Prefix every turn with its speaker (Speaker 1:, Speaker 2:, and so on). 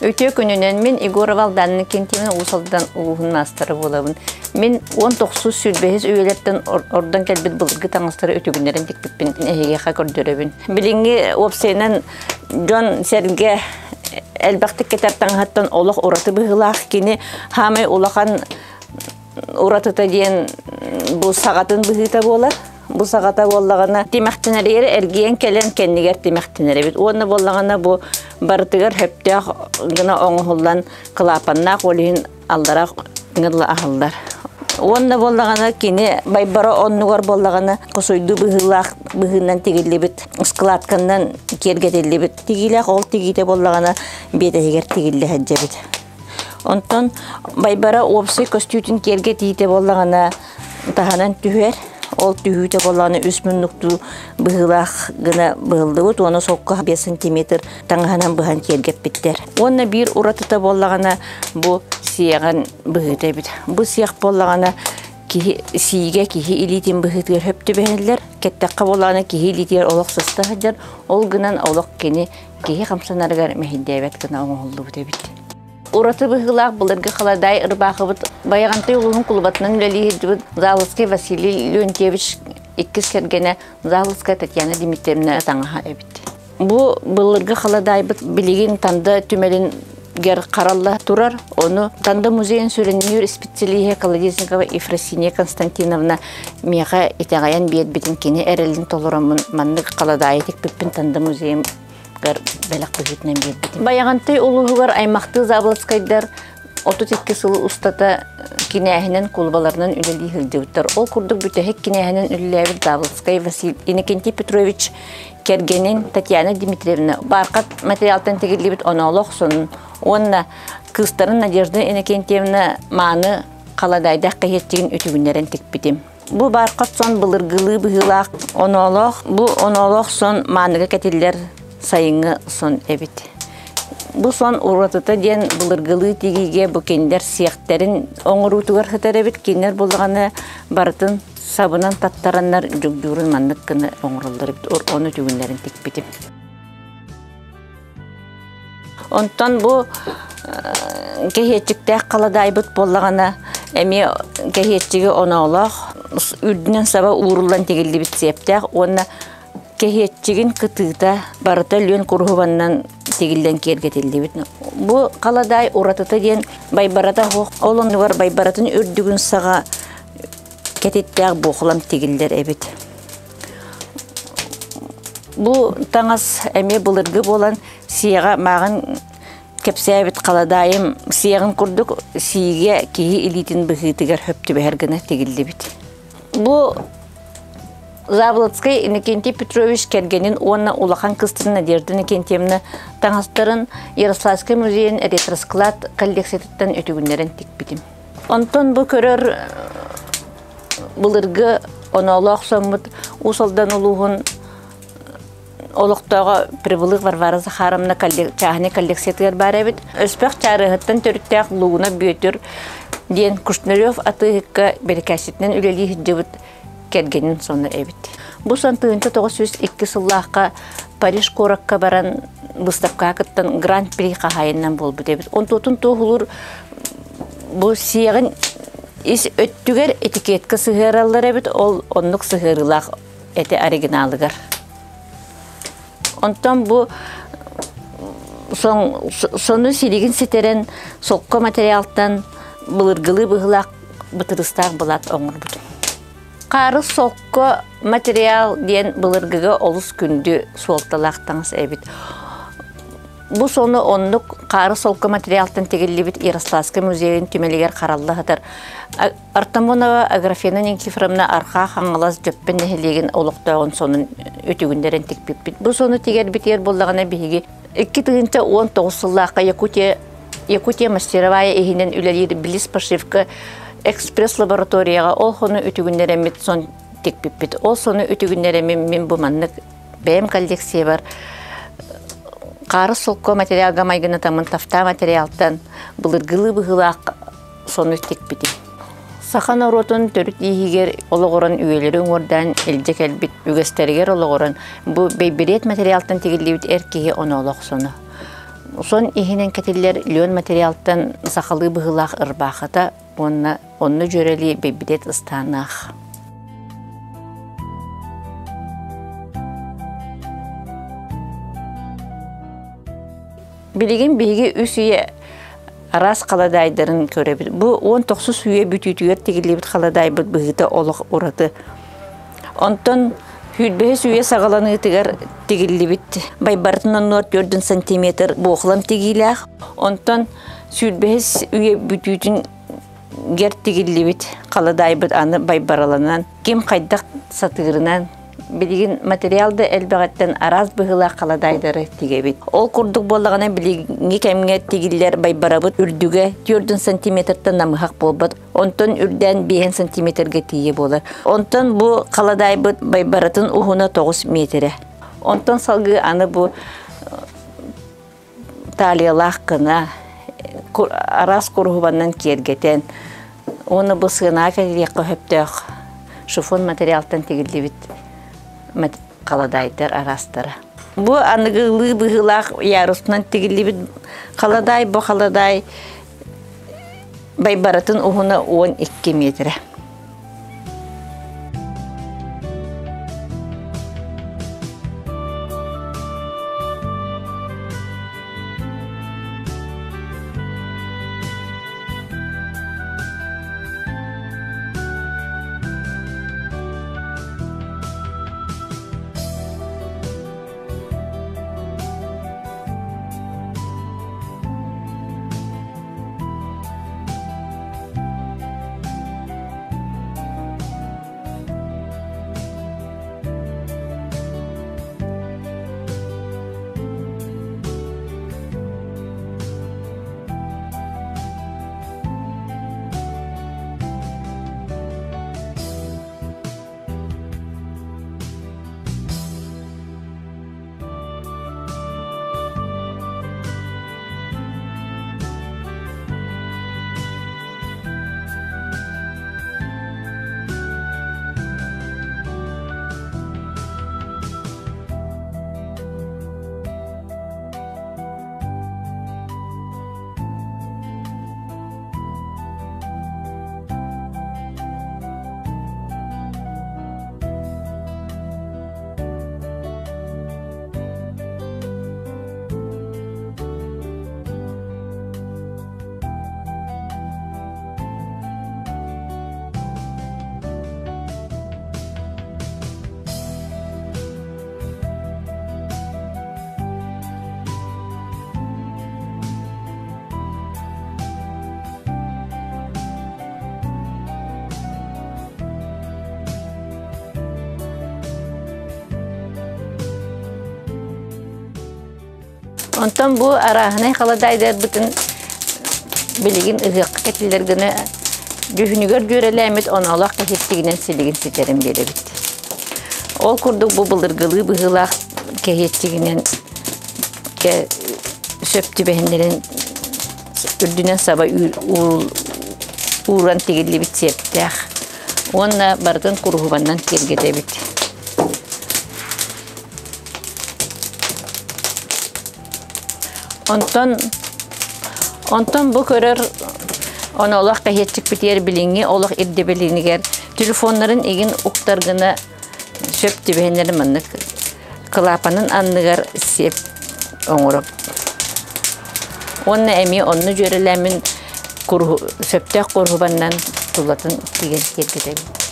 Speaker 1: Үтүө күнүнэн мин Егорова Алданна Кентимин Уус Алдан улууһун маастара буолабын. Мин 19 сүүс үйэлэртэн ордон кэлбит былыргы таҥастары үтүгүннэрэн тикпиппин эһигиэхэ көрдөрөбүн. Билиҥҥи уопсайынан дьон сэргэ элбэхтик кэтэр таҥаһыттан олох ураты быһыылаах. Кини хаамай улахан уратыта диэн бу саҕатын быһыыта буолар. Бу саҕата буоллаҕына тимэхтэнэригэр эргийэн кэлэн кэннигэр тимэхтэнэр эбит. Уонна буоллаҕына бу барытыгар сөптөөх гына оҥоһуллан кылаапаннаах, ол иһин аллара ыла аһыллар. Уонна буоллаҕына кини байбара оннугар буоллаҕына косойдуу быһыылаах быһыынан тигиллибит, складканан киэргэтиллибит тигиилээх, ол тигиитэ буоллаҕына биэтэһигэр тигиллэ сылдьабыт. Онтон байбара уопсай көстүүтүн киэргэтиитэ буоллаҕына таһынан түһэр. Ол түһүүтэ буоллаҕына үс муннуктуу быһыылаах гына быһыллыбыт уонна солко 5 сантиметр таҥаһынан быһан киэргэппиттэр. Уонна биир уратыта буоллаҕына бу сиэҕин быһыыта эбит. Бу сиэх буоллаҕына киһи сиигэ киһи илиитин быһыытыгар хөп түбэһэллэр. Кэттэххэ буоллаҕына киһи илиитигэр олох сыста сылдьар. Ол гынан олох кини киһи хамсанарыгар мэһэйдээбэт гына оҥоһуллубут эбит. Ураты быһыылаах былыргы халадаай ырбаахыбыт Байаҕантай улууһун кулубатынан үлэлии сылдьыбыт Залыцкай Василий Леонтьевич иккис кэргэнэ Залыцкая Татьяна Дмитриевна таҥаһа эбит. Бу былыргы халадаайбыт билигин Танда түмэлин гэр харалла турар. Ону Танда музейын сүрүннүүр специалиһэ Колодезникова Ефросиния Константиновна миэхэ итэҕэйэн биэрбитин кини эрэлин толороммун маннык халадаайы тикпиппин Танда музейын бэлэх быһыытынан биэрбитим. Байаҕантай улууһугар аймахтыы Заболоцкайдар 32 сыл устата кинээһинэн кулубаларынан үлэлии сылдьыбыттар. Ол курдук бүтэһик кинээһинэн үлэлээбит Заболоцкай Василий Иннокентий Петрович кэргэнин Татьяна Дмитриевна баархат материалтан тигиллибит оноолоох сонун уонна кыыстарын Надежда Иннокентьевна мааны халадаайдаах кэһиэччигин үтүгүннэрэн тикпитим. Бу баархат сон былыргылыы быһыылаах оноолоох, бу оноолоох сон мааныга кэтиллэр сайыҥҥы сон эбит. Бу сон уратыта диэн былыргылыы тигиигэ бу кинилэр сиэхтэрин оҥоруутугар сытар эбит. Кинилэр буллаҕына барытын сабынан таттараннар дьугдьуурун маннык гына оҥороллор эбит. Ону түгүннэрин тикпитим. Онтон бу кэһиэччиктээх халадаайбыт буоллаҕына эмиэ кэһиэччиги оноолоох үрдүнэн саба ууруллан тигиллибит сиэптээх уонна кэһиэччигин кытыыта барыта лүөн куруһубаннан тигиллэн киэргэтиллибит. Бу халадаай уратыта диэн байбарата суох, ол оннугар байбаратын үрдүгүн саҕа кэтиттээх буохулам тигиллэр эбит. Бу таҥас эмиэ былыргы буолан сиэҕэ мааҕын кэпсээбит халадаайым сиэҕин курдук сиигэ киһи илиитин быһыытыгар хөп түбэһэр гына тигиллибит. Бу Заболоцкай Иннокентий Петрович кэргэнин уонна улахан кыстын Надежда Иннокентьевна таҥастарын Ярославскай музейын ретросклад коллекциятыттан үтүгүннэрэн тикпитим. Онтон бу көрөр былыргы оноолоох соммут Уус Алдан улууһун олохтооҕо Прибылых Варвара Захаровна чааһынай коллекциятыгар баар эбит. Өспөх Чаарыһыттан төрүттээх Лууна Бүөтүр диэн Кушнарев атыыһыкка бэрикээччитинэн үлэлии сылдьыбыт кэргэнин соно эбит. Бу сон 1902 сыллаахха Париж куоракка баран выставкаҕа кыттан Гран-при хаһаайынынан буолбут эбит. Онтуотун туоһулуур бу сиэҕин ис өттүгэр этикетка сыһыараллар эбит, ол оннук сыһыарыылаах этэ оригиналыгар. Онтон бу сону силигин ситэрэн солко материалтан былыргылыы быһыылаах бытырыстаах былаат оҥорбутум. Хаары солко материал диэн былыргыга олус күндү суолталаах таҥас эбит. Бу сону оннук хаары солко материалтан тигиллибит Ярославскай музейын түмэлигэр харалла сытар. Артамонова Аграфена Никифоровна Архаа Хаҥалас Дьөппөн нэһилиэгин олохтооҕун сонун үтүгүннэрэн тикпиппит. Бу сону тигэрбитигэр буоллаҕына биһиги 2019 сыллаахха Якутия Якутия мастеровая иһинэн үлэлиир Близ пошивка экспресс-лабораторияҕа ол хону үтүгүннэрэммит сон тикпиппит. Ол сону үтүгүннэрэммин мин бу маннык бэйэм коллекциябар хаары солко материалга майгынатаммын тафта материалтан былыргылыы быһыылаах сону тикпитим. Саха норуотун төрүт ииһигэр олоҕуран үйэлэри уҥуордаан илдьэ кэлбит үгэстэригэр олоҕуран бу бэйбириэт материалтан тигиллибит эр киһи оноолоох соно. Сон иһинэн кэтиллэр лүөн материалтан сахалыы быһыылаах ырбаахыта уонна онно дьүөрэлии бэйбириэт ыстаанаах. Билигин биһиги үс үйэ араас халадаайдарын көрөбүт. Бу 19 үйэ бүтүүтүгэр тигиллибит халадаайбыт быһыыта олох ураты. Онтон сүүрбэһис үйэ саҕаланыытыгар тигиллибит байбарытын оннугар 4 сантиметр буохлам тигиилээх. Онтон сүүрбэһис үйэ бүтүүтүн гэр тигиллибит халадаайбыт аны байбараланан ким хайдах сатыырынан билигин материал да элбэҕиттэн араас быһыылаах халадаайдары тигэбит. Ол курдук буоллаҕына билиҥҥи кэмҥэ тигиллэр байбарабыт үрдүгэ 4 сантиметртан намыһах буолбат. Онтон үрдээн 5 сантиметрга тиийэ буолар. Онтон бу халадаайбыт байбаратын уһуна 9 метрэ. Онтон салгыы аны бу талиялаах гына араас куруһубанан киэргэтэн уонна бу сыанаҕа кэтириэххэ сөптөөх шифон материалтан тигиллибит халадаайдар араастара. Бу аныгылыы быһыылаах ярусунан тигиллибит халадаай бу халадаай байбаратын уһуна 12 метрэ. Онтон бу арааһынай халадаайдарбытын билигин ыһыахха кэтиллэр гына дьүһүнүгэр дьүөрэлээммит оноолоох кэһиэччигинэн силигин ситэрэн биэрэбит. Ол курдук бу былыргылыы быһыылаах кэһиэччигинэн сөп түбэһиннэрин үрдүнэн саба ууран тигиллибит сиэптээх уонна барытын куруһубаннан киэргэтэбит. Онтон онтон бу көрөр онолох кэһиэччикпитигэр билиҥҥи олох ирдэбилинигэр телефоннарын игин уктар гына сөп түбэһиннэри маннык кылаапанын анныгар сиэп оҥороп. Уонна эмиэ онно дьүөрэлээммин сөптөөх куруһубаннан тулатын тигэн киэргэтэбин.